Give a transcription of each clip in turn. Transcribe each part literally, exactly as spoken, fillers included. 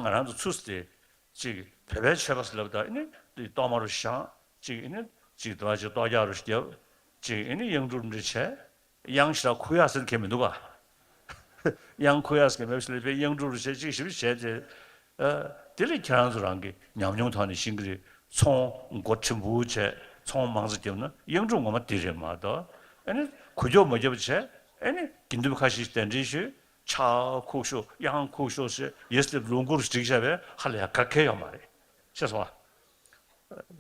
ང་རང་ཚོ་ཚུར་དེ་ཅིག་བོད་པའི་ཆོས་པ་ཟེར་ལབ་ད་ཨེ་ནི་དེ་གཏོར་མ་རུ་བཞེངས། ཅིག་ཨེ་ནི་ཅིག་དེ་བ་ཅིག་གཏོར་རྒྱག་རུ་བརྒྱབ། ཅིག་ཨེ་ནི་གཡང་སྒྲུབ་འདྲ་བྱས། གཡང་ཞིག་ལ་ཁུ་ཡག་ཟེར་མཁན་མི་འདུག་ག་གཡང་ཁུ་ཡག་ཟེར་མཁན་མེད་པ་ཞིག་ལ་དཔེ་གཡང་སྒྲུབ་རུ་བྱས། ཅིག་ཞིབ་བྱས་ཏེ། ཨ། དེ་ལས་ཁྱེད་རང་ཚོ་རང་གི་ཉམས་མྱོང་ཐོག་ནས་ཤེས་ཀྱི་རེད། ཚོང་སྒོ་ཕྲན་བུ་བྱས། ཚོང་མང་ཙམ་བརྒྱབ་ན་གཡང་སྒྲུབ་ངོ་མ་དེ་རེད་མ་གཏོགས། ཨེ་ནི་གུ་ཅོག་མ་བརྒྱབ་བྱས། ཨེ་ནི་དགེ་འདུན་པ་ཁ་ཤས་གདན་འདྲེན་ཞུས། ཕྱག་ཁུག་ཤོག་གཡང་ཁུག་ཤོག་ཟེར་ཡེ་སི་ལུང་ཁུར་བསྒྲིགས་བཞག་པས་ཧ་ལས་ཡ་ག་གེ་ཡོད་མ་རེད། ཤེས་སོང་ཨ།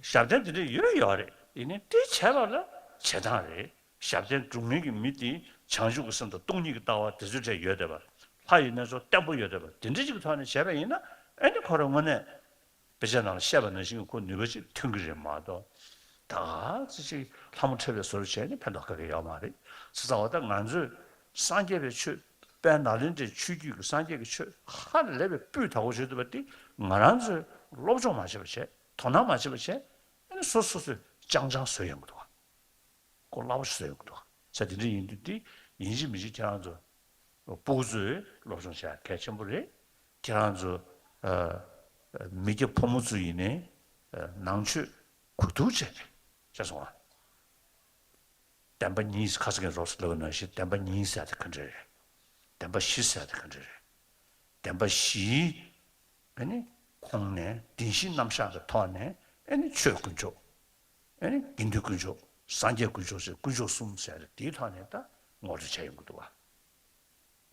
ཞབས་བརྟན་དེ་འདྲ་ཡོད་ཡོད་རེད། ཡིན་ནའི་དེ་བྱས་པ་ལ་བྱེད་སྟངས་རེད། ཞབས་བརྟན་སྒྲུབ་མཁན་གྱི་མི་དེ་བྱང་ཆུབ་ཀྱི་སེམས་དང་སྟོང་ཉིད་ཀྱི་ལྟ་བ་དེ་ཚོའི་གྲས་ཡོད་བསྡད་པ། ལྷ་ཡི་གནས་ཚུལ་བརྟན་པོ་ཡོད་བསྡད་པ་དེ་འདྲ་ཅིག་གི་ཐོག་ནས་བྱས་པ་ཡིན་ན། ཨེ་ནི་ཁོ་རང་དངོས་གནས་དཔེ་ཆ་ནང་ལ་བཤད་པ་ནང་བཞིན་གྱི་ཁོ་ནུས་པ་ཅིག་ཐོན་གྱི་རེད་མ་གཏོགས། ད་ག་ཚོད་ཅིག་ལྷ་མོ་ཁྲེལ་བའི་བཟོ་འདྲ་བྱས་ནས་ཕན་ཐོགས་ག་གེ་ཡོད་མ་རེད། བྱས་ཙང་འོ་ད་ང་ཚོས་སངས་རྒྱས་པའི་ཆོས། དཔལ་ནཱ་ལེནྡྲའི་ཆོས་བརྒྱུད་ཀྱི་སངས་རྒྱས་ཀྱི་ཆོས་ཧ་ལས་པའི་སྤུས་དག་པོ་བྱེད་ཐུབ་པ་དེ་ང་རང་ཚོས་སློབ་སྦྱོང་མ་བྱས་པ་བྱས། དོ་སྣང་མ་བྱས་པ་བྱས། ཨ་ནི་སོ་སོ་སོས་ཅང་ཅང་བཟོས་ཡོང་གི་འདུག་ག་གོ་སླ་པོ་ཞིག་བཟོས་ཡོང་གི་འདུག་ག་ས་དེ་འདྲ་ཡིན་དུས་དེ་ཡིན་གཅིག་མིན་གཅིག་ཁྱེད་རང་ཚོ་སྤུ་གུ་ཚོས་སློབ་སྦྱོང་བྱེད་ཡ་གལ་ཆེན་པོ་རེད། ཁྱེད་རང་ཚོ་ཨ་མི་སྐྱ་ཕོ་མོ་ཚོ་ཡིན་ནའི་ཨ་ནང་ཆོས་གོ་བསྡུར་བྱས་ནས་བྱས་སོང་ང་། བདེན་པ་གཉིས། ཁ་སང་གི་རོགས་ལབ་པ་ནང་བཞིན་བདེན་པ་གཉིས་ཟེར་དེ་ག་འདྲ་རེད། བདེན་པ་བཞི་ཟེར་དེ་ག་འདྲ་རེད། བདེན་པ་བཞིའི་ཨ་ནི་ཁོངས་ནས་བདེན་བཞིའི་རྣམ་གཞག་གི་ཐོག་ནས་ཨ་ནི་ཆོས་དཀོན་མཆོག་ཨ་ནི་དགེ་འདུན་དཀོན་མཆོག་སངས་རྒྱས་དཀོན་མཆོག་ཟེར། དཀོན་མཆོག་གསུམ་ཟེར་དེའི་ཐོག་ནས་ད་ངོ་སྤྲོད་བྱས་ཡོང་གི་འདུག་ག་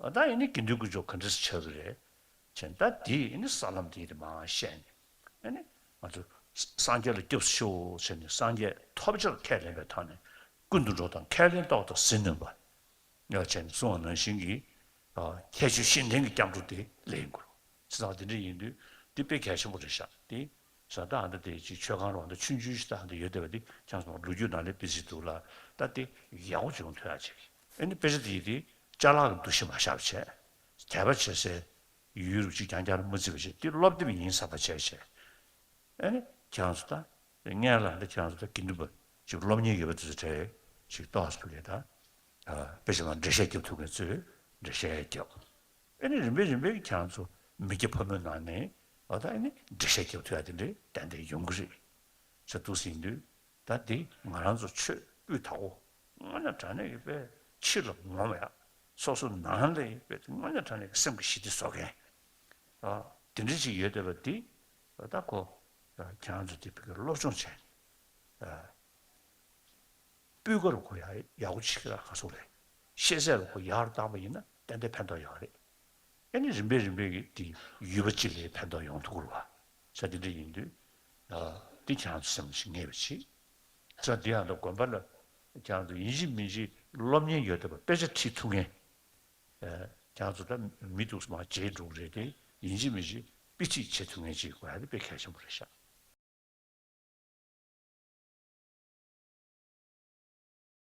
ཨ་ད་ཨ་ནི་དགེ་འདུན་དཀོན་མཆོག་ག་འདྲ་ཆགས་ཀྱི་རེད། བྱས་ད་དེ་ཨ་ནི་ས་ལམ་དེ་དེ་མར་བཤད་ནས། ཨ་ནི་ང་ཚོ་སངས་རྒྱས་ལ་སྐྱབས་སུ་མཆིའོ་ཟེར་ནས་སངས་རྒྱས་ཐོབ་བྱར་ཁས་ལེན་པའི་ཐོག་ནས་ཀུན་ཏུ་འགྲོ་དང་ཁས་ལེན་ཏོག་ཏོ་ཟིལ་གནོན་པ། ཡ་བྱས་ནས་གསུངས་པ་ནང་བཞིན་གྱི་ཨ་ཁྱད་ཆོས་གཞན་ལྡན་གྱི་སྐྱབས་འགྲོ་དེ་ལེན་དགོས། ཅི་ཙང་དེ་འདྲ་ཡིན་དུས་དེ་དཔེ་གལ་ཆེན་པོ་རེད་ཤག་དེ་ས་ད་ཨ་འདྲ་དེ་ཅིག་མཆོད་ཁང་རོགས་འདྲ་ཆུང་ཆུང་ཞིག་ད་ཨ་འདྲ་ཡོད་བསྡད་པ་དེ་ཁྱེད་ཚོ་ལོ་རྒྱུས་ནང་ལ་དཔེ་ཅིག་འདུག་ལ། ད་དེ་ཡག་པོ་བྱུང་ཐུབ་ཡག་ཅིག་ཨ་ནི་དཔེ་ཆ་དེ་ཡིན་དེ་ཅ་ལག་གི་འདུ་ཤེས་མ་བཞག་པ་བྱས། དད་པ་བྱེད་སའི་ཡུལ་རུ་ཅིག་རྐྱང་རྐྱང་ལ་མ་བརྩི་བ་བྱས། དེ་སློབ་དེབ་ཡིན་བསམ་པ་བྱས་བྱས། ཨ་ནི་ཁྱེད་རང་ཚོ་ད་སྔན་ལ་འདི་ཁྱེད་རང་ཚོ་ད་དགེ་འདུན་པ་ཅིག་སློབ་གཉེར་ཡོད་པ་དེ་ཚོ་གྲས་ཅིག་ཏོག་ཙམ་ལས་ད་དཔེ་ཆ་ནང་འགྲེལ་བཤད་རྒྱབ་ཐུབ་མཁན་ཚོས་འགྲེལ་བཤད་རྒྱབ། ཨ་ནི་རིམ་པས་རིམ་པས་ཀྱི་ཁྱེད་རང་ཚོ་མི་སྐྱ་ཕོ་མོའི་ནང་ནས་འོ་ད་ཨ་ནི་འགྲེལ་བཤད་རྒྱབ་ཐུབ་ཡ་དེ་འདྲའི་ཏན་ཏན་ཡོང་གི་རེད། ཟེར་འདུག་ཟེར་དུས། ད་འདི་ང་རང་ཚོ་ཆོས་སྤུས་དག་པོ་དངོས་གནས་དྲང་གནས་ཀྱི་དཔེ་ཕྱི་ལ་ངོམ་ཡ། སོ་སོ་ནང་ལ་ཡི་དཔེ་དངོས་གནས་དྲང་གནས་ཀྱི་སེམས་ཀྱི་ཞི་བདེ་བཟོ་མཁན། ཨ། དེ་འདྲ་ཅིག་ཡོད་བསྡད་པ་འདི། ད་ཁོ་ཁྱེད་རང་ཚོ་དེ་བོད་སྐད་སློབ་སྦྱོང་བྱས་ནས། ཨ། སྤུས་ཀ་རུ་ཁོ་ཡག་ཡག་པོ་བྱེད་ཀྱི་ར་ག་སོགས་རེད། ཤེས་ཚད་ལ་ཁོ་ཡག་རུ་བཏང་པ་ཡིན་ན་ཏན་ཏན་ཕན་ཐོགས་ཡོད་རེད། ཨ་ནི་རིམ་པས་རིམ་པས་ཀྱིས་དེ་ཡུལ་པ་གཅིག་ལ་ཕན་ཐོགས་ཡོང་ཐུབ་ཀྱི་རེད་བ། ས་དེ་འདྲ་ཡིན་དུས། ཨ། འདི་ཁྱེད་རང་ཚོ་སེམས་ཤིག་ངེས་པ་བྱེད། ས་འདི་ཡང་ད་དགོན་པ་ལ་ཁྱེད་རང་ཚོ་ཡིན་གཅིག་མིན་གཅིག་སློབ་གཉེར་ཡོད་བསྡད་པ་དཔེ་ཆ་ཁྲིད་ཐུབ་མཁན། ཨ། ཁྱེད་རང་ཚོ་ད་མི་འདུག་སེ་མར་བརྗེད་འགྲོ་གི་རེད་དེ། ཡིན་གཅིག་མིན་གཅིག་དཔེ་ཁྲིད་བྱེད་ཐུབ་མཁན་ཅིག་དགོས་ཡ་དེ་དཔེ་གལ་ཆེན་པོ་རེད་ཤག